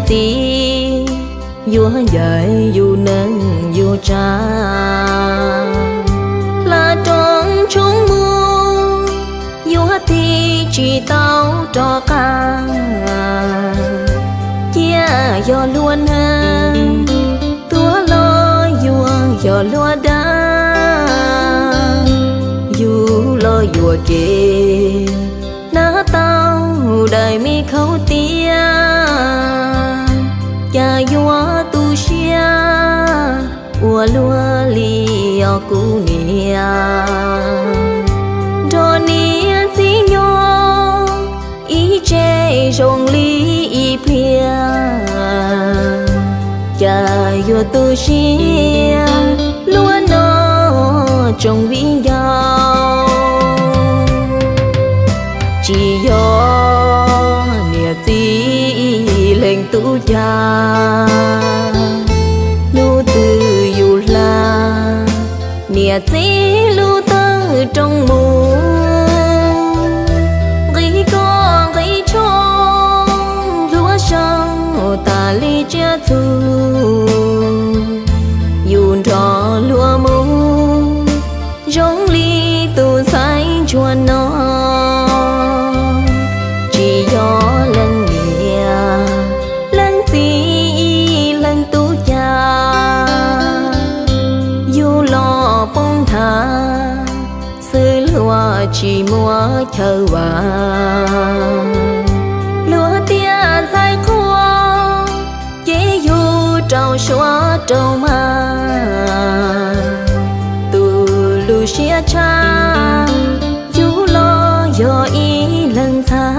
txiv yuav ncaim yus neej yus tsav, hla rooj tshoob mus yuav tig tsis tau rov qab. Cia yog luag neeg tuag los yuav yog luag dag, yus los yuam kev hnab tau daim me khaub tiaj, cas yuav tu siab ua luaj li os kuv niam. Nrog niam txiv nyob ib tse zoo li ib pliag, cas yuav tu siab luaj no tsoom viv ncaus. Tsis yog niam txiv leej tub cag, hnub twg yus hla niam txiv lub tawm rooj mus, nqi koj nqi tshoob hluav saud tas li tsiaj txhu. Yus nrog luag mus zoo li tus ntxhais ntsuag no, tsis yog leej niam leej txiv leej tub cag, yus los poob nthav xwb luag tsis muaj chaw vam. Luag tias ntxhais qhua ces yus rau suav rau mas, tus lub siab tshaj yus los yog ib leeg ntxhais.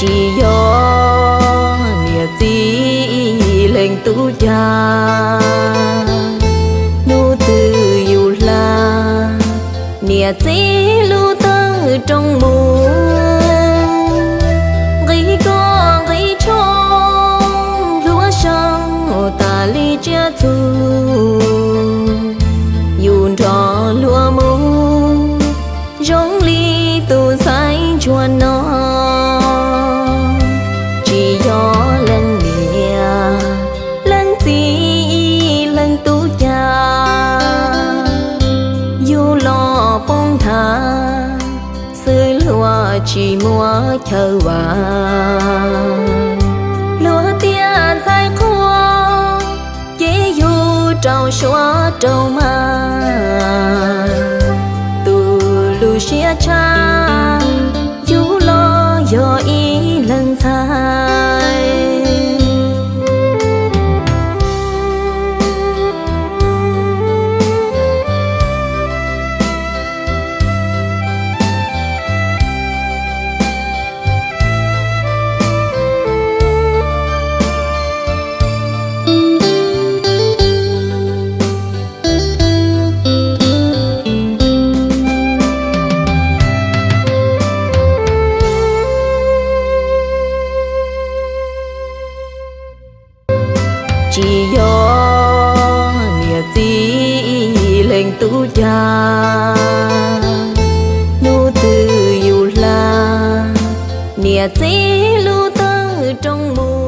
Tsis yog niam txiv leej tub cag, hnub twg yus hla niam txiv lub tawm rooj mus, nqi koj nqi tshoob hluav saud tas li tsiaj txhu. Yus nrog luag mus zoo li tus ntxhais ntsuag no, tsis yog leej niam leej txiv leej tub cag, yus los poob nthav xwb luag tsis muaj chaw vam. Luag tias ntxhais qhua ces yus rau suav rau mas, tus lub siab tshaj yus los yog ib leeg ntxhais. Tsis yog niam txiv leej tub cag, hnub twg yus hla niam txiv lub tawm rooj mus.